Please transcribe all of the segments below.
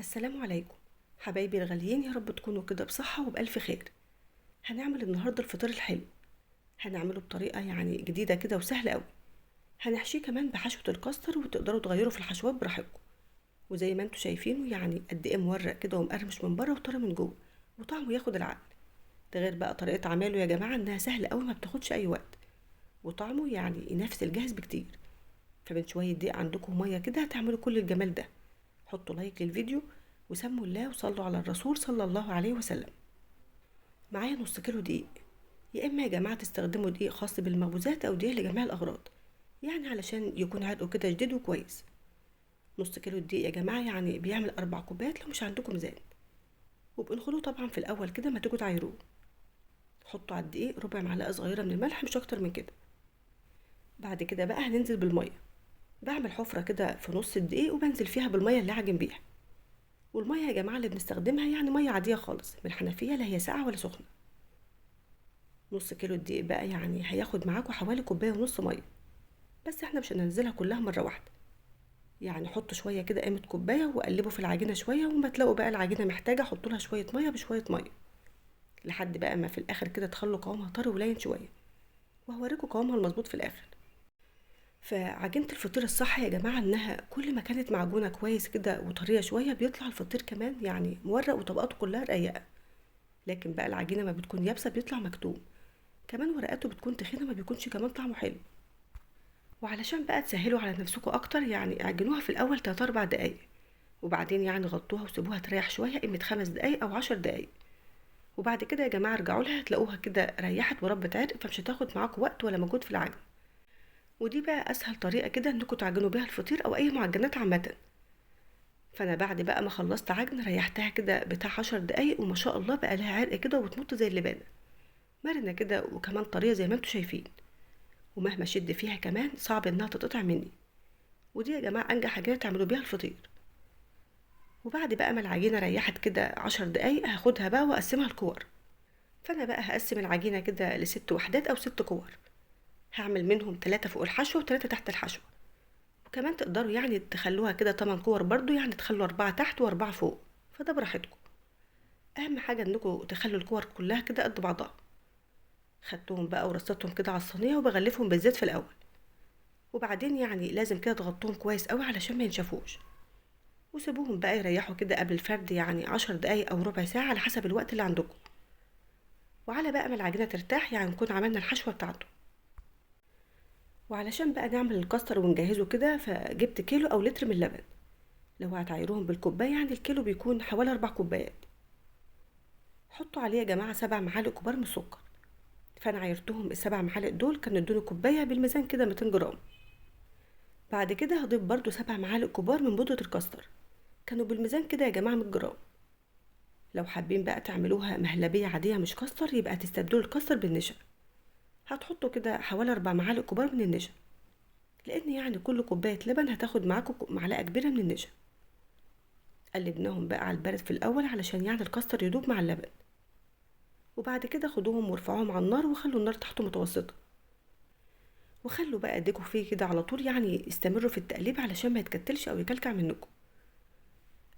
السلام عليكم حبايبي الغاليين، يا رب تكونوا كده بصحة وبألف خير. هنعمل النهاردة الفطير الحلو، هنعمله بطريقة يعني جديدة كده وسهلة قوي. هنحشيه كمان بحشوة الكاستر، وتقدروا تغيروا في الحشوات براحتكم. وزي ما انتوا شايفينه يعني قد ايه مورق كده ومقرمش من بره وطري من جوه، وطعمه ياخد العقل. ده غير بقى طريقة عماله يا جماعة انها سهلة قوي، ما بتاخدش اي وقت، وطعمه يعني ينافس الجاهز بكتير. فمن شوية دقيق عندكم مية كده هتعملوا كل الجمال ده. حطوا لايك للفيديو وسموا الله وصلوا على الرسول صلى الله عليه وسلم. معايا نص كيلو دقيق، يا اما يا جماعة تستخدموا دقيق خاص بالمخبوزات او دقيق لجميع الاغراض، يعني علشان يكون عرقه كده شديد وكويس. نص كيلو دقيق يا جماعة يعني بيعمل 4 كوبايات لو مش عندكم ميزان. وبنخلوه طبعا في الاول كده ما تيجوا تعايروه. حطوا على الدقيق ربع معلقه صغيرة من الملح، مش اكتر من كده. بعد كده بقى هننزل بالمية. بعمل حفره كده في نص الدقيق وبنزل فيها بالمية اللي هعجن بيها. والمية يا جماعة اللي بنستخدمها يعني مية عادية خالص من الحنفية، لا هي ساقعه ولا سخنة. نص كيلو الدقيق بقى يعني هياخد معاكم حوالي كوباية ونص مية، بس احنا مش هننزلها كلها مرة واحدة. يعني حطوا شوية كده قيمة كوباية وقلبوا في العجينة شوية، وما تلاقوا بقى العجينة محتاجه حطوا لها شوية مية بشوية مية، لحد بقى ما في الاخر كده تخلوا قوامها طري ولين شوية. وهوريكم قوامها المظبوط في الاخر. فعجينه الفطير الصح يا جماعة انها كل ما كانت معجونه كويس كده وطريه شوية بيطلع الفطير كمان يعني مورق وطبقاته كلها رقيقه. لكن بقى العجينة ما بتكون يابسة بيطلع مكتوم، كمان ورقاته بتكون تخينة ما بيكونش كمان طعمه حلو. وعلشان بقى تسهلوا على نفسكم اكتر يعني اعجنوها في الاول 3-4 دقايق، وبعدين يعني غطوها وسيبوها تريح شوية قيمة 5 دقايق او 10 دقايق. وبعد كده يا جماعة ارجعوا لها هتلاقوها كده ريحت وربت عرق، فمش هتاخد معاكم وقت ولا مجهود في العجن. ودي بقى اسهل طريقه كده انكم تعجنوا بيها الفطير او اي معجنات عامة. فانا بعد بقى ما خلصت عجن ريحتها كده بتاع 10 دقايق، وما شاء الله بقى لها عرق كده وبتمط زي اللبانه، مرنه كده وكمان طرية زي ما انتم شايفين، ومهما شد فيها كمان صعب انها تتقطع مني. ودي يا جماعة انجح حاجة تعملوا بيها الفطير. وبعد بقى ما العجينة ريحت كده 10 دقايق هاخدها بقى واقسمها لكور. فانا بقى هقسم العجينة كده ل6 وحدات او 6 كور، هعمل منهم 3 فوق الحشوه و3 تحت الحشوه. وكمان تقدروا يعني تخلوها كده 8 كور برضو، يعني تخلوا 4 تحت و4 فوق، فده براحتكم. اهم حاجة انكم تخلوا الكور كلها كده قد بعضها. خدتهم بقى ورصيتهم كده على الصينية وبغلفهم بالزيت في الاول، وبعدين يعني لازم كده تغطوهم كويس قوي علشان ما ينشفوش. وسيبوهم بقى يريحوا كده قبل الفرد يعني 10 دقايق او ربع ساعة على حسب الوقت اللي عندكم. وعلى بقى ما العجينة ترتاح يعني نكون عملنا الحشوه بتاعته. وعلشان بقى نعمل الكاستر ونجهزه كده، فجبت كيلو او لتر من اللبن. لو هتعايروهم بالكوبايه يعني الكيلو بيكون حوالي 4 كوبايات. حطوا عليه يا جماعة 7 معالق كبار من السكر، فانا عايرتهم ال7 معالق دول كانوا ادوني كوباية بالميزان كده 200 جرام. بعد كده هضيف برضو 7 معالق كبار من بودره الكاستر، كانوا بالميزان كده يا جماعة 100 جرام. لو حابين بقى تعملوها مهلبية عادية مش كاستر يبقى تستبدلوا الكاستر بالنشا. هتحطوا كده حوالي 4 معالق كبار من النشا، لان يعني كل كوباية لبن هتاخد معاكم معلقه كبيرة من النشا. قلبناهم بقى على البارد في الاول علشان يعني الكاستر يدوب مع اللبن. وبعد كده خدوهم وارفعوهم على النار وخلوا النار تحته متوسطه، وخلوا بقى ايديكم فيه كده على طول، يعني استمروا في التقليب علشان ما يتكتلش او يكلكع منكم.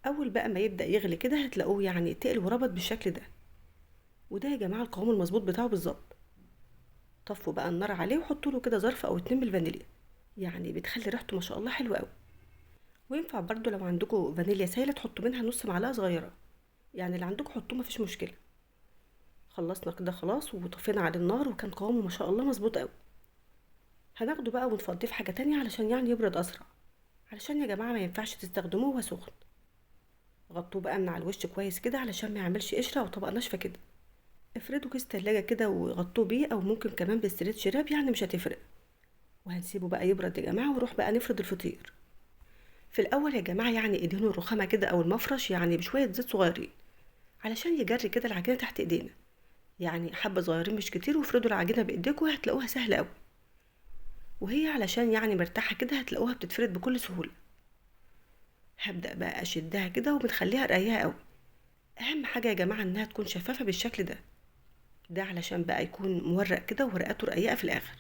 اول بقى ما يبدا يغلي كده هتلاقوه يعني تقل وربط بالشكل ده، وده يا جماعة القوام المظبوط بتاعه بالظبط. طفوا بقى النار عليه وحطوا له كده ظرف او 2 بالفانيليا، يعني بتخلي ريحته ما شاء الله حلوة قوي. وينفع برضو لو عندكم فانيليا سايله تحطوا منها نص معلقه صغيرة، يعني اللي عندكم حطوه مفيش مشكلة. خلصنا كده خلاص وطفينا على النار، وكان قوامه ما شاء الله مظبوط قوي. هناخده بقى ونفضيه في حاجة تانية علشان يعني يبرد اسرع، علشان يا جماعة ما ينفعش تستخدموه وهو سخن. غطوه بقى من على الوش كويس كده علشان ما يعملش قشرة او طبقه ناشفة كده. افردوا كيس تلاجة كده وغطوه بيه، او ممكن كمان بال stretch wrap، يعني مش هتفرق. وهنسيبه بقى يبرد يا جماعة ونروح بقى نفرد الفطير. في الاول يا جماعة يعني ادهنوا الرخامه كده او المفرش يعني بشوية زيت صغيرين علشان يجري كده العجينة تحت ايدينا، يعني حبه صغيرين مش كتير. وافردوا العجينة بايديكم هتلاقوها سهلة قوي، وهي علشان يعني مرتاحة كده هتلاقوها بتتفرد بكل سهولة. هبدا بقى اشدها كده وبنخليها رقيقه قوي. اهم حاجة يا جماعة انها تكون شفافة بالشكل ده، ده علشان بقى يكون مورق كده وورقاته رقيقه في الاخر.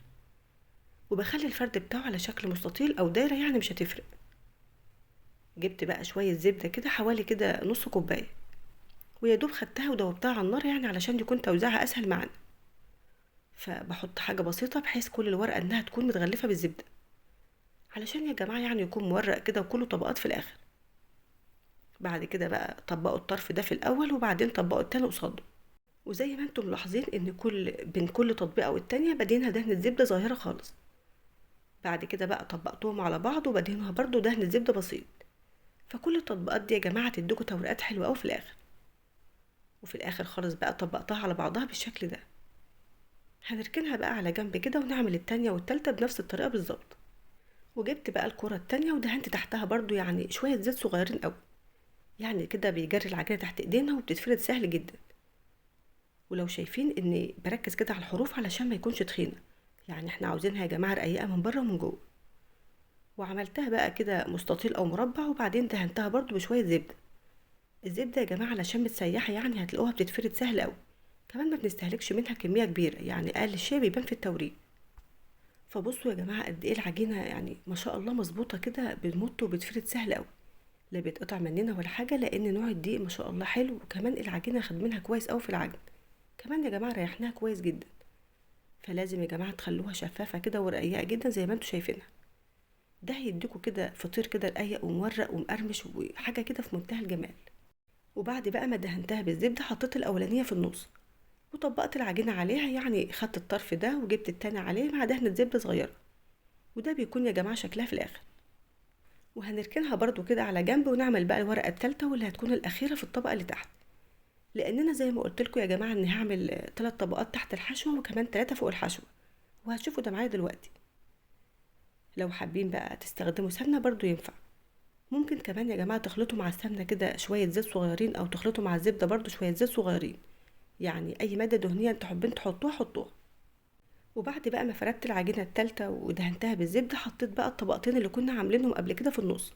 وبخلي الفرد بتاعه على شكل مستطيل او دايرة، يعني مش هتفرق. جبت بقى شوية زبدة كده حوالي كده نص كوباية، ويا دوب خدتها ودوبتها على النار يعني علشان يكون توزيعها اسهل معانا. فبحط حاجة بسيطة بحيث كل الورقة انها تكون متغلفه بالزبده، علشان يا جماعة يعني يكون مورق كده وكله طبقات في الاخر. بعد كده بقى طبقوا الطرف ده في الاول، وبعدين طبقوا التاني قصاده. وزي ما انتم ملاحظين ان بين كل تطبيقه والتانية بدينا دهنة زبدة صغيرة خالص. بعد كده بقى طبقتهم على بعض وبدهنها برضو دهنة زبدة بسيط. فكل التطبيقات دي يا جماعة تديكوا توريقات حلوة قوي في الاخر. وفي الاخر خالص بقى طبقتها على بعضها بالشكل ده. هنركنها بقى على جنب كده ونعمل التانية والتالتة بنفس الطريقة بالظبط. وجبت بقى الكرة التانية ودهنت تحتها برضو يعني شوية زيت صغيرين قوي، يعني كده بيجري العجينة تحت ايدينا وبتتفرد سهل جدا. ولو شايفين ان بركز كده على الحروف علشان ما يكونش تخينة، يعني احنا عاوزينها يا جماعة رقيقة من بره ومن جوه. وعملتها بقى كده مستطيل او مربع، وبعدين دهنتها برضو بشوية زبدة. الزبدة يا جماعة علشان متسيحة يعني هتلاقوها بتتفرد سهل قوي، كمان ما بنستهلكش منها كمية كبيرة، يعني اقل شيء بيبان في التوريق. فبصوا يا جماعة قد ايه العجينة يعني ما شاء الله مظبوطة كده، بتمط وبتفرد سهل قوي، لا بيتقطع مننا ولا حاجة، لان نوع الدقيق ما شاء الله حلو، وكمان العجينة خدمينها كويس قوي في العجن، كمان يا جماعة ريحناها كويس جدا. فلازم يا جماعة تخلوها شفافة كده ورقيقة جدا زي ما انتوا شايفينها. ده هيديكوا كده فطير كده رقيق ومورق ومقرمش وحاجة كده في منتهى الجمال. وبعد بقى ما دهنتها بالزبدة حطيت الأولانية في النص وطبقت العجينة عليها، يعني خدت الطرف ده وجبت التاني عليه مع دهنة زبدة صغيرة، وده بيكون يا جماعة شكلها في الآخر. وهنركنها برضو كده على جنب، ونعمل بقى الورقة التالتة واللي هتكون الأخيرة في الطبقة اللي تحت، لأننا زي ما قلت لكم يا جماعة إن هعمل 3 طبقات تحت الحشوة وكمان 3 فوق الحشوة، وهتشوفوا ده معايا دلوقتي. لو حابين بقى تستخدموا سمنة برضو ينفع، ممكن كمان يا جماعة تخلطوا مع السمنة كده شوية زيت صغيرين، أو تخلطوا مع الزبدة برضو شوية زيت صغيرين، يعني أي مادة دهنية انتوا حابين تحطوها حطوها. وبعد بقى ما فردت العجينة التالتة ودهنتها بالزبدة حطيت بقى الطبقتين اللي كنا عاملينهم قبل كده في النص،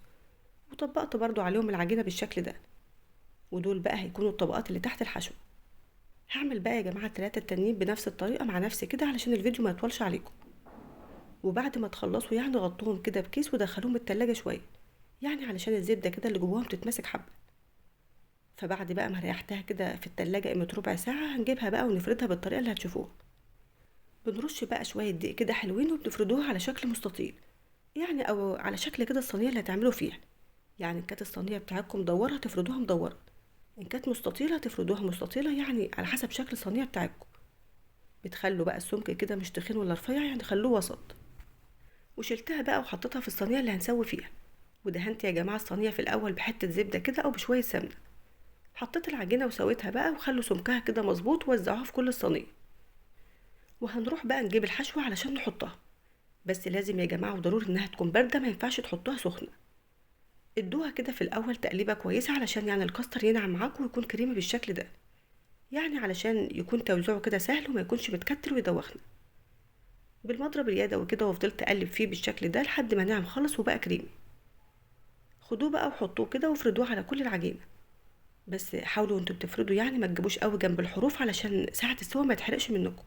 وطبقت برضو عليهم العجينة بالشكل ده، ودول بقى هيكونوا الطبقات اللي تحت الحشو. هعمل بقى يا جماعة التلاتة التانيين بنفس الطريقة مع نفسي كده علشان الفيديو ما يطولش عليكم. وبعد ما تخلصوا يعني غطوهم كده بكيس ودخلوهم التلاجة شوية، يعني علشان الزبدة كده اللي جواهم تتماسك حبة. فبعد بقى ما ريحتها كده في التلاجة قيمة ربع ساعة هنجيبها بقى ونفردها بالطريقة اللي هتشوفوها. بنرش بقى شوية دقيق كده حلوين وبنفردوها على شكل مستطيل، يعني أو على شكل كده الصينية اللي هتعملوا فيها. يعني إن كانت الصينية بتاعتكم مدورة هتفردوها مدورة، إن كانت مستطيلة هتفردوها مستطيلة، يعني على حسب شكل الصينية بتاعتكم. بتخلوا بقى السمك كده مش تخين ولا رفيع، يعني خلوه وسط. وشلتها بقى وحطيتها في الصينية اللي هنسوي فيها، ودهنت يا جماعة الصينية في الأول بحتة زبدة كده أو بشوية سمنة. حطيت العجينة وسويتها بقى وخلوا سمكها كده مظبوط ووزعوها في كل الصينية. وهنروح بقى نجيب الحشوة علشان نحطها، بس لازم يا جماعة وضروري إنها تكون باردة، ما ينفعش تحطوها سخنة. ادوها كده في الأول تقليبة كويسة علشان يعني الكاستر ينعم معاكم ويكون كريمي بالشكل ده، يعني علشان يكون توزيعه كده سهل وما يكونش متكتر ويدوخنا. بالمضرب اليدوي كده وفضلت اقلب فيه بالشكل ده لحد ما نعم خالص وبقى كريمي. خدوه بقى وحطوه كده وافردوه على كل العجينة، بس حاولوا وانتوا بتفردوا يعني ما تجيبوش قوي جنب الحروف علشان ساعة السوا ما يتحرقش منكم.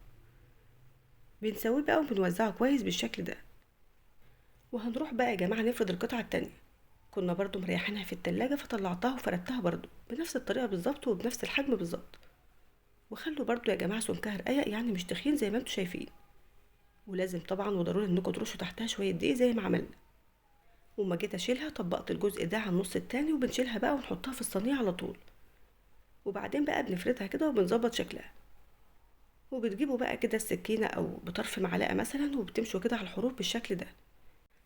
بنسويه بقى وبنوزعه كويس بالشكل ده. وهنروح بقى يا جماعة نفرد القطعة التانية، كنا برضو مريحينها في التلاجة فطلعتها وفردتها برضو بنفس الطريقة بالظبط وبنفس الحجم بالظبط. وخلوا برضو يا جماعة سمكها رقيق يعني مش تخين زي ما انتوا شايفين. ولازم طبعا وضروري انكم ترشوا تحتها شوية دقيق زي ما عملنا. وما جيت اشيلها طبقت الجزء ده على النص التاني، وبنشيلها بقى ونحطها في الصينية على طول. وبعدين بقى بنفردها كده وبنظبط شكلها. وبتجيبوا بقى كده السكينة او بطرف معلقه مثلا وبتمشوا كده على الحروف بالشكل ده.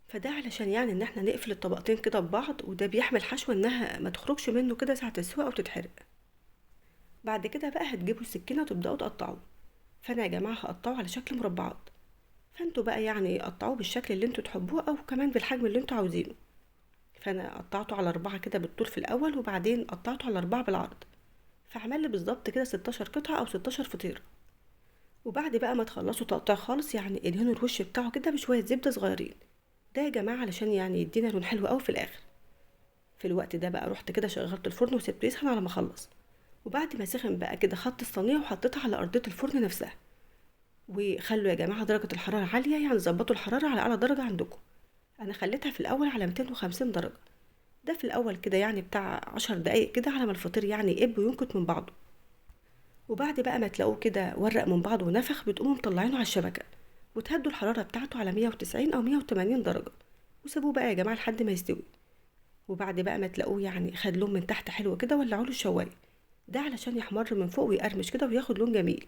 فده علشان يعني ان احنا نقفل الطبقتين كده ببعض، وده بيحمي الحشوه انها ما تخرجش منه كده ساعة السوا او تتحرق. بعد كده بقى هتجيبوا السكينة وتبداوا تقطعوه. فانا يا جماعة هقطعه على شكل مربعات، فانتوا بقى يعني قطعوه بالشكل اللي انتوا تحبوه او كمان بالحجم اللي انتوا عاوزينه. فانا قطعته على 4 كده بالطول في الاول، وبعدين قطعته على 4 بالعرض، فعمل لي بالظبط كده 16 قطعه او 16 فطيره. وبعد بقى ما تخلصوا تقطيع خالص يعني ادهنوا الوش بتاعه كده بشوية زبدة صغيرين، ده يا جماعة علشان يعني يدينا لون حلو قوي في الاخر. في الوقت ده بقى رحت كده شغلت الفرن وسبته يسخن على ما اخلص. وبعد ما سخن بقى كده خدت الصينية وحطيتها على ارضية الفرن نفسها. وخلوا يا جماعة درجه الحرارة عالية، يعني ظبطوا الحرارة على اعلى درجه عندكم. انا خليتها في الاول على 250 درجه، ده في الاول كده يعني بتاع 10 دقايق كده على ما الفطير يعني يقب وينكت من بعضه. وبعد بقى ما تلاقوه كده ورق من بعضه ونفخ، بتقوموا مطلعينه على الشبكة وتهدوا الحرارة بتاعته على 190 او 180 درجه، وسيبوه بقى يا جماعة لحد ما يستوي. وبعد بقى ما تلاقوه يعني خد لون من تحت حلو كده، ولعوا له الشوايه ده علشان يحمر من فوق ويقرمش كده وياخد لون جميل.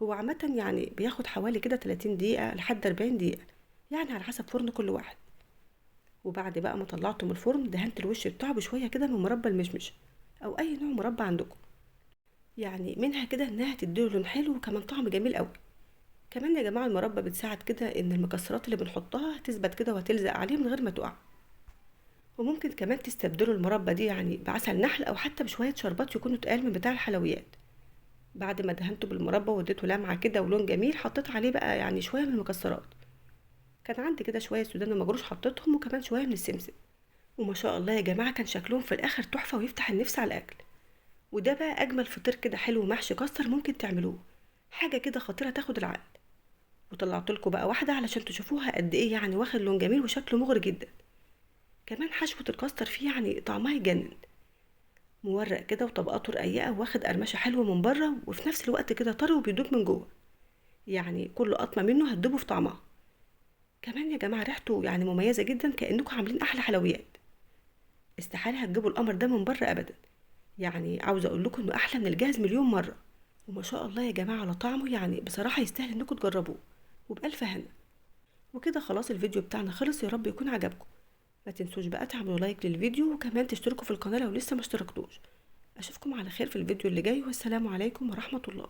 هو عامة يعني بياخد حوالي كده 30 دقيقة لحد 40 دقيقة، يعني على حسب فرن كل واحد. وبعد بقى ما طلعته من الفرن دهنت الوش بتاعه بشوية كده من مربى المشمش او اي نوع مربى عندكم، يعني منها كده انها تديله لون حلو وكمان طعم جميل قوي. كمان يا جماعة المربى بتساعد كده ان المكسرات اللي بنحطها هتثبت كده وهتلزق عليه من غير ما تقع. وممكن كمان تستبدلوا المربى دي يعني بعسل نحل او حتى بشوية شربات يكونوا تقال من بتاع الحلويات. بعد ما دهنته بالمربى واديته لمعة كده ولون جميل، حطيت عليه بقى يعني شوية من المكسرات. كان عندي كده شوية سودان مجروش حطيتهم، وكمان شوية من السمسم. وما شاء الله يا جماعة كان شكلهم في الاخر تحفة ويفتح النفس على الاكل. وده بقى اجمل فطير كده حلو محشي كاستر ممكن تعملوه، حاجة كده خطيرة تاخد العقل. وطلعت لكم بقى واحدة علشان تشوفوها قد ايه يعني واخد لون جميل وشكله مغري جدا. كمان حشوه الكاستر فيه يعني طعمها يجنن، مورق كده وطبقاته رقيقه واخد قرمشه حلوة من بره، وفي نفس الوقت كده طري وبيدوب من جوه، يعني كل قطمه منه هتدوبه في طعمها. كمان يا جماعة ريحته يعني مميزة جدا، كانكم عاملين احلى حلويات. استحالة هتجيبوا القمر ده من بره ابدا، يعني عاوزه اقول لكم انه احلى من الجاهز مليون مرة. وما شاء الله يا جماعة على طعمه، يعني بصراحة يستاهل انكم تجربوه، وبالف هنا. وكده خلاص الفيديو بتاعنا خلص، يا رب يكون عجبكم. ما تنسوش بقى تعملوا لايك للفيديو، وكمان تشتركوا في القناة لو لسه ما اشتركتوش. اشوفكم على خير في الفيديو اللي جاي، والسلام عليكم ورحمة الله.